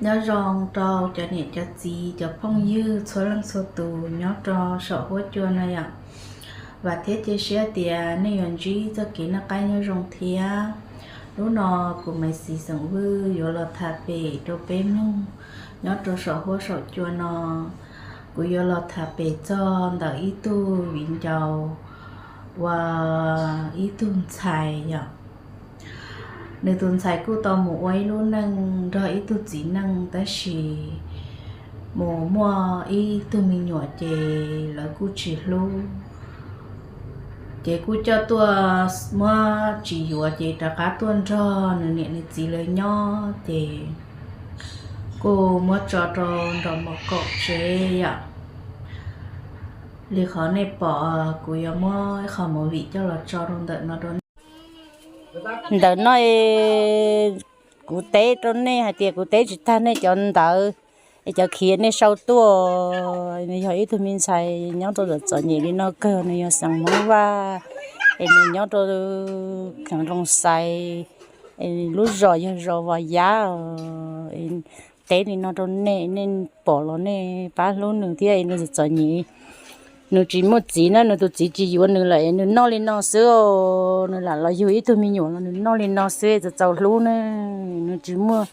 Nyob zoo rau cov niam cov txiv cov phooj ywg txhua leej txhua tus nyob rau saum huab cua no yom. Vam thiab cia siab tias nej yuav ntsib txoj kev noj qab nyob zoo thiab. Hnub no kuv Maiv Xiv xeem Vwj yuav los tham pem rau peb mloog nyob rau saum huab saum cua no. Kuv yuav los tham pem txog ntawm ib tug viv ncaus uas ib tug ntxhais yom. Nws tus ntxhais kuj tau mus ua ib lub neej nrog ib tug txiv neej tab sis mus muaj ib tug me nyuam ces lawv kuj tsis hlub. Ces kuj coj tuaj muab tsis yuav ces rov qab tuaj nrog nws niam nws txiv lawv nyob ces kuj muab tso rau nraum mos kaum tsev yom. Li qhov nej pom kuv yuav muab ib qho movie coj los tso rau ntawm no rau nej. Ntawm no kuv teb rau nej hais tias kuv teb tsis tag nej cov ntawv es cov khiav nej sau tuaj. Nws yog ib tug me ntxhais nyob rau txom txom nyem li no kawg, nws yog xeem Hmoob Vaj es nws nyob rau kheev Looj Xais, lub zos yog zos Vos Yab. Teb li no rau nej, nej pom los nej pab hlub nws thiab, nws txom txom nyem. Nws tsis muaj txiv na, nws tus txiv tsis yuav nws lawm es nws noj li no xwb. Nws lam los yug ib tug me nyuam los nws noj li no xwb, txaus txaus hlub na. Nws tsis muaj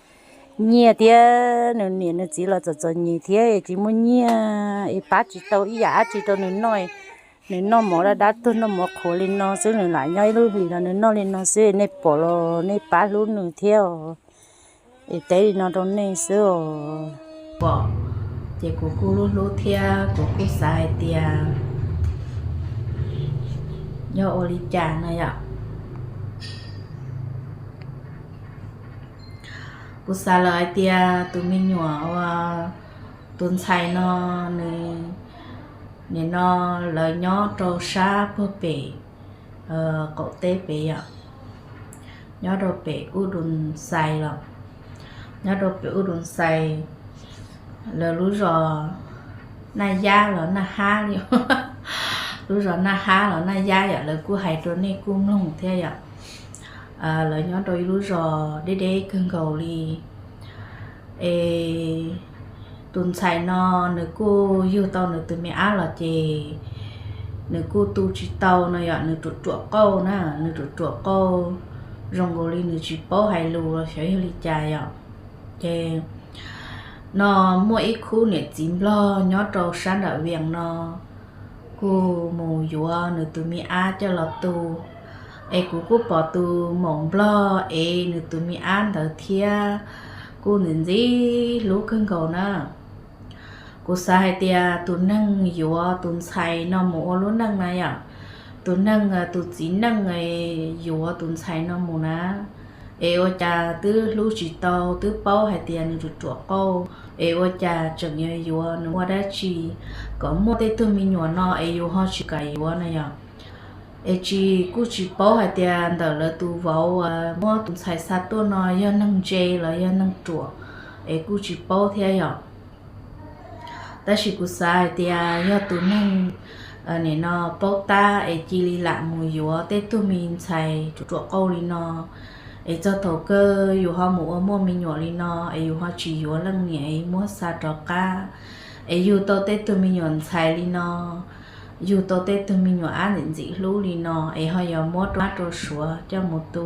nyiaj thiab nws niam nws txiv los txom txom nyem thiab tsis muaj nyiaj es pab tsis tau ib yam dab tsi rau nws noj. Nws noj mov dab dab tuag, noj mov qhuav li no xwb, nws lam nyob ib lub hlis los nws noj li no xwb. Nej pom los nej pab hlub nws thiab. Es teb li no rau nej xwb os. Pom ces kuv kuj hlub hlub thiab kuv kuj xav hais tias yog ua li cas no yom. Kuv xav lawm hais tias tus me nyuam uas tus ntxhais no, nws nim no lawv nyob rau sab puag pem qaum teb pem yom, nyob rau pem Ub Dum Xais los, nyob rau pem Ub Dum Xais, lawv lub zos Naj Yab los Naj Hab li, lub zos Naj Hab los Naj Yab yom, lawv kuj hais rau nej kuj mloog thiab yom. Lawv nyob rau ib lub zos deb deb kawg nkaus li. Es tus ntxhais no nws kuj yug tau nws tus me ab los ces nws kuj tu tsis tau no yom, nws ruam ruam qauj na, nws ruam ruam qauj, zoo nkaus li nws tsis paub hais lus los xyov yog li cas yom. Ces no muaj ib khub niam txiv nplog nyob rau sab nram Vias no kuj mus yuav nws tus me ab coj los tu. Es kuv kuj pom tus maum nplog es nws tus me ab ntawd thiab, kuj ntxim ntxim hlub kawg nkaus na. Kuv xav hais tias tus neeg yuav tus ntxhais no mus ua lub neej na yom, tus neeg, tus txiv neej yuav tus ntxhais no mus na, es ua cas twb hlub tsis tau, twb paub hais tias nws ruam ruam qauj, es ua cas tseem yuav yuav nws ua dab tsi kom muaj tej tug me nyuam no es yus ho tsis kam yuav na yom. Es tsis, kuj tsis paub hais tias ntawm lawv tus vauv muab tus ntxhais xa tuaj no yog neeg ntse los yog neeg ruam, es kuj tsis paub thiab yom. Tab sis kuv xav hais tias yog tus neeg nim no paub tab es cia li lam mus yuav tej tug me ntxhais ruam ruam qauj li no, es txog thaum kawg yus ho mus ua muaj me nyuam li no, es yus ho tsis yuav leej niam es muab xa rov qab, es yug tau tej tug me nyuam ntxhais li no, yug tau tej tug me nyuam ab ntxim ntxim hlub li no, es ho yuav muab rau mab rau suav coj mus tu.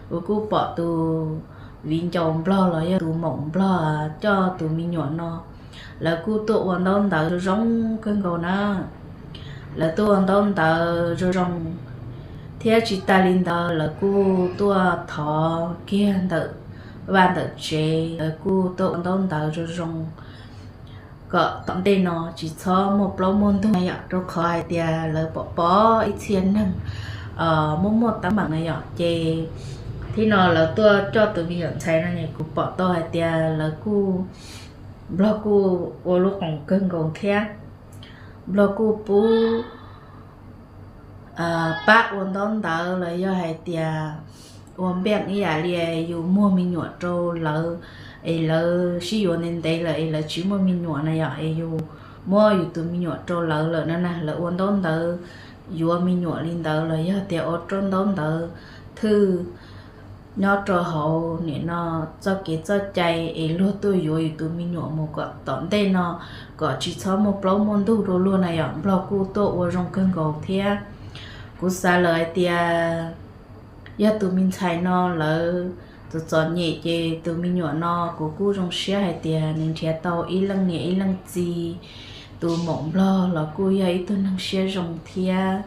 Kuv kuj pom tus viv ncaus nplog los yog tus maum nplog coj tus me nyuam no, lawv kuj tuaj ua ntaub ntawv zoo zoo kawg nkaus na. Lawv tuaj ua ntaub ntawv zoo zoo, thiab tsis tas li ntawd lawv kuj tuaj thov kiag ntawm vaj ntawm tsev, lawv kuj tuaj ua ntaub ntawv zoo zoo kom tom ntej no tsis txhob muaj plaub muaj ntug yom, rau qhov hais tias lawv pom pom ib txhia neeg muaj muaj teeb meem na yom. Ces thib no lawv tuaj coj tus me nyuam ntxhais no es kuv pom tau hais tias lawv kuj, nplog kuj ua lub qoos kawg nkaus thiab. Nplog kuj pub pab ua ntaub ntawv los yog hais tias ua npeej ib yam li yus muag me nyuam rau lawv, es lawv sib yuav ntev ntev lawm es lawv tsis muaj me nyuam na yom, es yus muab yus tus me nyuam rau lawv lawm no na, lawv ua ntaub ntawv yuav me nyuam li ntawd los yog tias ua rau ntaub ntawv thwj nyob rau hauv nim no txoj kev txoj cai es luag tuaj yuav yus tus me nyuam mus kom tom ntej no, kom tsis txhob muaj plaub muaj ntug rau luag na yom. Nplog kuj tuaj ua zoo kawg nkaus thiab. Kuv xav lawm hais tias yog tus me ntxhais no lawv txom txom nyem ces tus me nyuam no kuv kuj zoo siab hais tias nws nrhiav tau ib leej niam ib leej txiv. Tus maum nplog los kuj yog ib tug neeg siab zoo thiab,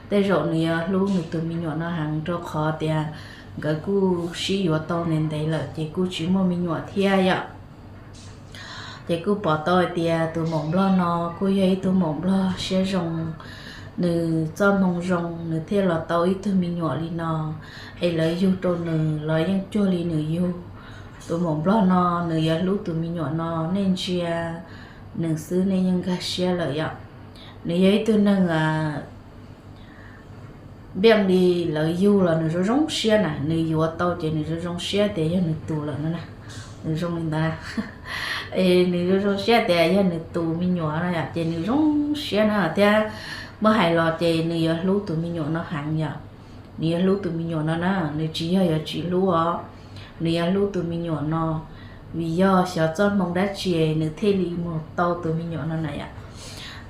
tej zaum nws yuav hlub nws tus me nyuam no heev rau qhov tias nkawd kuj sib yuav tau ntev ntev lawm ces kuj tsis muaj me nyuam thiab yom. Ces kuj pom tau hais tias tus maum nplog no kuj yog ib tug maum nplog siab zoo, nws txoj hmoo zoo nws thiaj los tau ib tug me nyuam li no, es lawv yug rau nws los yeej cuag li nws yug. Tus maum nplog no nws yuav hlub tus me nyuam no, nej ntsia nws xwb nej yeej nkag siab lawm yom. Nws yog ib tug neeg npiaj li lawv yug los nws zoo zoo siab na, nws yuav tau ces nws zoo zoo siab tias yog nws tus lawm no na. Nws zoo li ntawd, es nws zoo zoo siab tias yog nws tus me nyuam no yom, ces nws zoo siab na thiab. Muab hais los ces nws yuav hlub tus me nyuam no heev yom. Nws yuav hlub tus me nyuam no na, nws tsis yog yuav tsis hlub os, nws yuav hlub tus me nyuam no, vim yog xyov txoj hmoo dab tsi nws thiaj li mus tau tus me nyuam no na yom.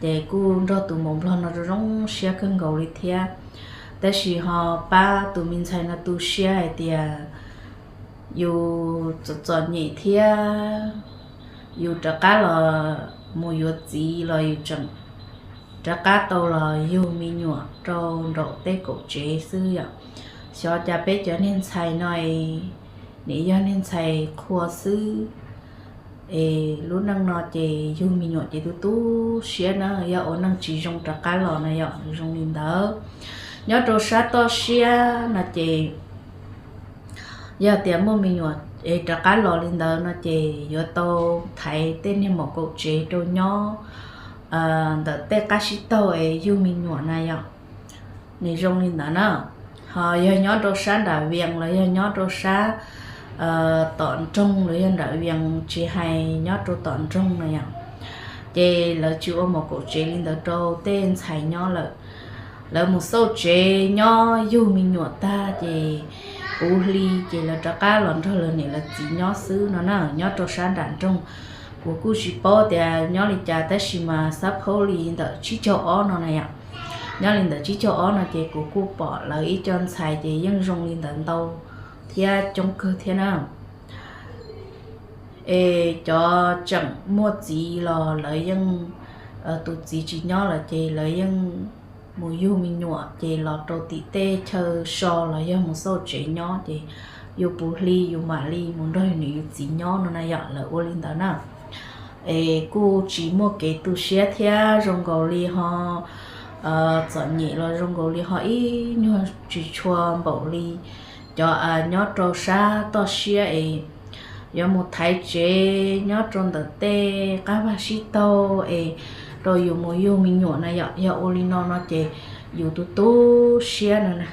Ces kuj nrog tus maum nplog no zoo zoo siab kawg nkaus li thiab. Tab sis ho pab tus me ntxhais no tu siab hais tias yus txom txom nyem thiab, yus rov qab los mus yuav txiv los yus tseem rov qab tau los yug me nyuam rau nraum tej kaum tsev xwb yom. Xyov cas peb cov niag ntxhais no es nim yog niag ntxhais qhua xwb, es lub neej no ces yug me nyuam ces tu tu siab na, yog ua neej tsis zoo rov qab los na yom, zoo li ntawd. Nyob rau sab toj siab no ces yog tias muaj me nyuam es rov qab los li ntawd no ces yuav tau thaiv tej niag maum kaum tsev rau nyob ntawm tej qab sib taug es yug me nyuam na yom. Nws zoo li ntawd na. Ho yog nyob rau sab nram Vias los yog nyob rau sab tom nroog los yog nram Vias tsis hais nyob rau tom nroog na yom, ces lawv tsis ua maum kaum tsev li ntawd rau tej ntxhais nyob lawm. Lawv mus xauj tsev nyob yug me nyuam tag ces puv hli ces lawv rov qab los nrog lawv niam lawv txiv nyob xwb no na, nyob rau sab nram nroog. Kuv kuj tsis paub tias nyob li cas tab sis mas xab phaub li ntawm tsib caug ob no na yom. Nyob li ntawm tsib caug ob no ces kuv kuj pom lawv ib co ntxhais ces yeej zoo li ntawd ntau thiab coob kawg thiab na. Es cov tseem muaj txiv los lawv yeej, tus txiv tsis nyob lawm ces lawv yeej mus yug me nyuam ces los rau tim tej chaw so los yog mus xauj tsev nyob ces yus puv hli yus mam li mus nrog yus niam yus txiv nyob no na yom, lawv ua li ntawd na. Es kuj tsis muaj kev tu siab thiab zoo nkaus li ho txom nyem los zoo nkaus li ho ib nyuag tsis tshua npaum li cov nyob rau sab toj siab es yuav mus thaiv tsev nyob rau ntawm tej qab vaj sib taug es rau yus mus yug me nyuam na yom. Yog ua li no no ces yus tu tu siab no na.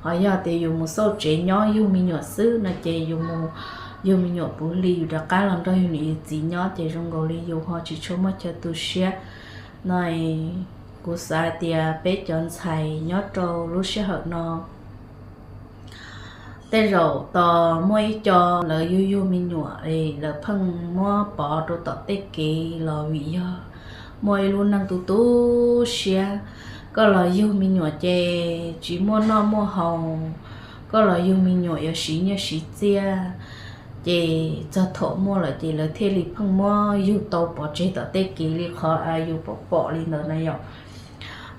Ho yog tias yus mus xauj tsev nyob yug me nyuam xwb no ces yus mus yug me nyuam puv hli yus rov qab los nrog yus niam yus txiv nyob ces zoo nkaus li yus ho tsis tshua muaj chaw tu siab no. Kuv xav tias peb cov ntxhais nyob rau lub sij hawm no tej zaum tos muaj ib co lawv yug yug me nyuam es lawv pheej muab pov rau tom tej kev los vim yog muaj ib lub neej tu tu siab. Koj los yug me nyuam ces tsis muaj noj muaj haus, koj los yug me nyuam yuav siv nyiaj siv txiaj, ces txog thaum muaj lawm ces lawv thiaj li pheej muab yug tau pov tseg tom tej kev li qhov yus pom pom li ntawd na yom.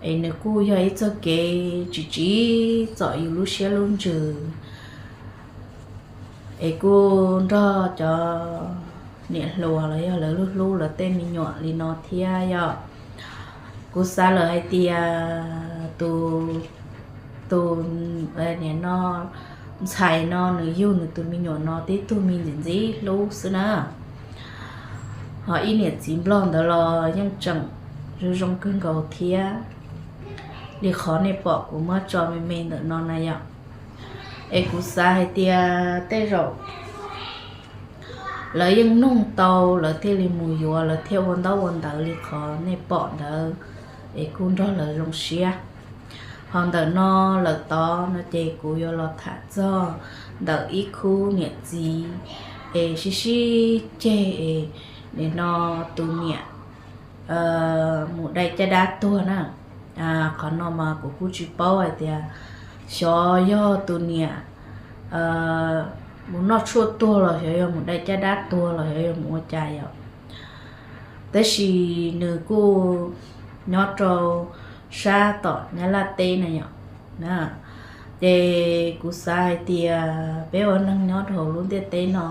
Es nws kuj yog ib txoj kev tsis tsim txom yus lub siab lub ntsws. Es kuj nrog cov niam hluas los yog lawv hlub hlub lawv tej me nyuam li no thiab yom. Kuv xav lawm hais tias tus, tus, nim no ntxhais no nws yug nws tus me nyuam no tib tug me ntxim ntxim hlub xwb na. Ho ib niam txiv nplog ntawd los yeej tseem zoo zoo kawg nkaus thiab. Li qhov nej pom kuv muab tso me me ntawm no na yom. Es kuv xav hais tias tej zaum lawv yeej noog tau lawv thiaj li mus yuav, lawv thiaj ua ntaub ua ntawv li qhov nej pom ntawd, es kuj nrog lawv zoo siab. Ho ntawm no lawm tod no ces kuv yuav los tham txog ntawm ib khub niam txiv es sib sib ceg es nim no tus niam mus dai caj dab tuag na. Qhov no mas kuv kuj tsis paub hais tias xyov yog tus niam mus noj tshuaj tuag los xyov yog mus dai caj dab tuag los xyov yog mus ua cas yom. Tab sis nws kuj nyob rau sab tom Nyab Laj teb na yom. Ces kuv xav hais tias peb ua neeg nyob rau hauv lub ntiaj teb no,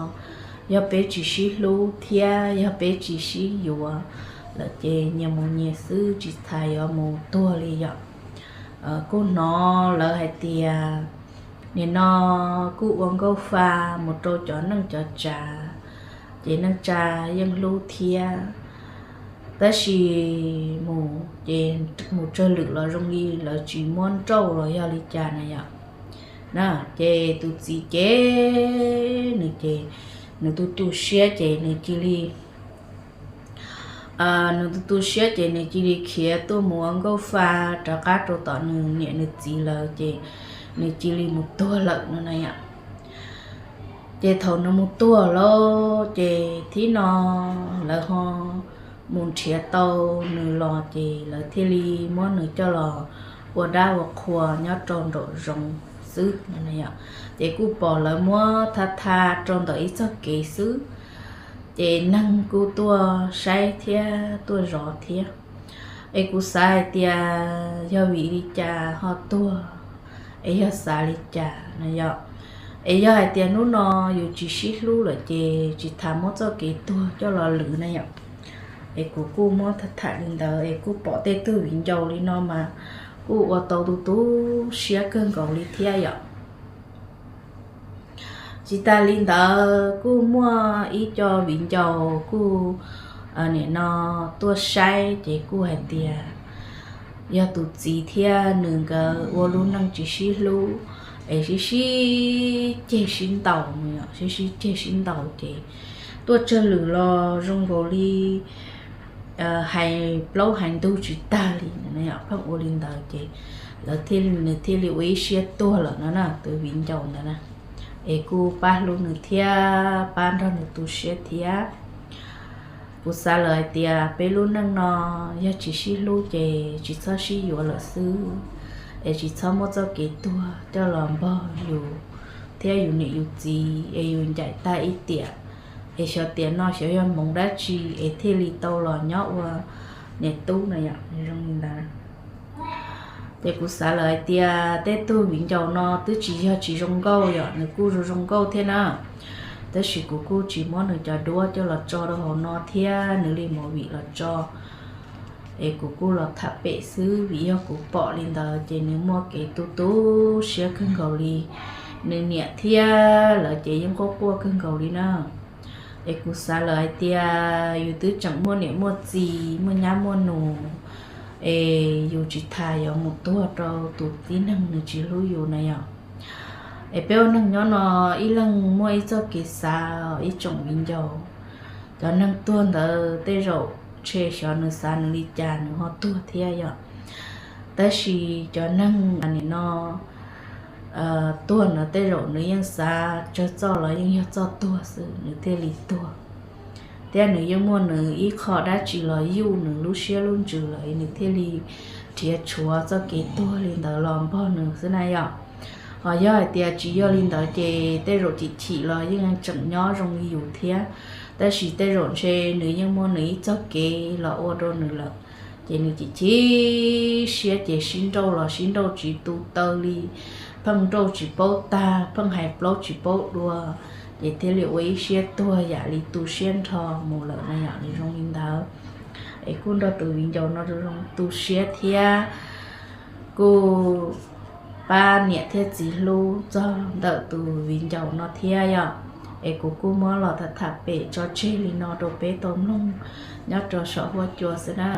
yog peb tsis sib hlub thiab yog peb tsis sib yuav lawm ces nyias mus nyias xwb, tsis tas yuav mus tuag li yom. Kuj hnov lawv hais tias nim no kuj ua nkauj fa mus rau cov neej cov tsav, ces neej tsa yeej hlub thiab. Tab sis mus ces mus tsawg lwm los zoo li lawv tsis muab nrauj los yog li cas na yom. Na, ces tus txiv ces nws ces nws tu tu siab ces nws cia li nws tu tu siab ces nws cia li khiav tuaj mus ua nkauj fa rov qab rau tom nws niam nws txiv lawm ces nws cia li mus tuag lawm no na yom. Ces thaum nws mus tuag lawm ces thib no lawv ho mus nrhiav tau nws los ces lawv thiaj li muab nws coj los ua dab ua qhua nyob rau nraum zoov xwb no na yom. Ces kuj pom lawv muab tha tha rau ntawm ib txoj kev xwb, ces neeg kuj tuaj saib thiab tuaj zov thiab. Es kuv xav hais tias yog vim li cas ho tuag, es yog xav li cas na yom. Es yog hais tias hnub no yus tsis sib hlub lawm ces tsis tas muab txoj kev tuag coj los lwm na yom. Es kuv kuj muab tham tham li ntawd es kuj pom tej tug viv ncaus li no mas kuj ua tau tu tu siab kawg nkaus li thiab yom. Tsis tas li ntawd kuj muaj ib co viv ncaus kuj nim no tuaj saib ces kuj hais tias yog tus txiv thiab nws nkawd ua lub neej tsis sib hlub, es sib sib ceg sib ntaus, sib sib ceg sib ntaus ces tuaj tsawg lwm los zoo nkaus li hais plaub hais ntug tsis tag li. Pheej ua li ntawd ces lawv thiaj, nws thiaj li ua ib siab tuag lawm no na, tus viv ncaus ntawd na. Es kuj pab hlub nws thiab pab nrog nws tu siab thiab. Kuv xav lawm hais tias peb lub neej no yog tsis sib hlub ces tsis txhob sib yuav lawm xwb, es tsis txhob muab txoj kev tuag coj los npog yus thiab yus niam yus txiv es yus ncaim tag ib tiam, es xyov tiam no xyov yog hmoov dab tsi es thiaj li tau los nyob ua niam tub no yom. Zoo li ntawd ces kuv xav lawm hais tias tej tug viv ncaus no twb tsis yog tsis zoo nkauj yom, nws kuj zoo zoo nkauj thiab na. Tab sis kuv kuj tsis muab nws cov duab coj los tso rau hauv no thiab nws li movie los tso, es kuv kuj los tham pem xwb vim yog kuv pom li ntawd ces nws muaj kev tu tu siab kawg nkaus li. Nws niam thiab lawv ces yeej quaj quaj kawg nkaus li na. Es kuv xav lawm hais tias yus twb tseem muaj niam muaj txiv muaj nyab muaj nus, es yus tsis tas yuav mus tuag rau tus tib neeg nws tsis hlub yus na yom. Es peb ua neeg nyob no ib leeg muaj ib txoj kev xav, ib tsoom viv ncaus. Cov neeg tuag ntawd tej zaum ntshe xyov nws xav nws li cas nws ho tuag thiab yom. Tab sis cov neeg nim no tuag ntawd tej zaum nws yeej xav tsawg txoj los yeej yog txoj tuag xwb nws thiaj li tuag, thiab nws yeej muaj nws ib qho dab tsi los yuj nws lub siab lub ntsws lawm nws thiaj li nrhiav tshuav txoj kev tuag li ntawd los npog nws xwb na yom. Ho yog hais tias tsis yog li ntawd ces tej zaum chim chim los yeej tseem nyob zoo li yus thiab. Tab sis tej zaum ntshe nws yeej muaj nws ib txoj kev los ua rau nws lawm, ces nws chim chim siab ces sib nrauj los sib nrauj tsis tu taw li, pheej nrauj tsis paub tag, pheej hais plaub tsis paub dua, ces thiaj li ua ib siab tuag yam li tu siab nrho mus lawm na yom. Nws zoo li ntawd, es kuj nrog tus viv ncaus no zoo tu siab thiab kuj pab niam thiab txiv hlub txog ntawm tus viv ncaus no thiab yom. Es kuv kuj muab los tham tham pem tso tseg li no rau peb tau mloog nyob rau saum huab cua xwb na.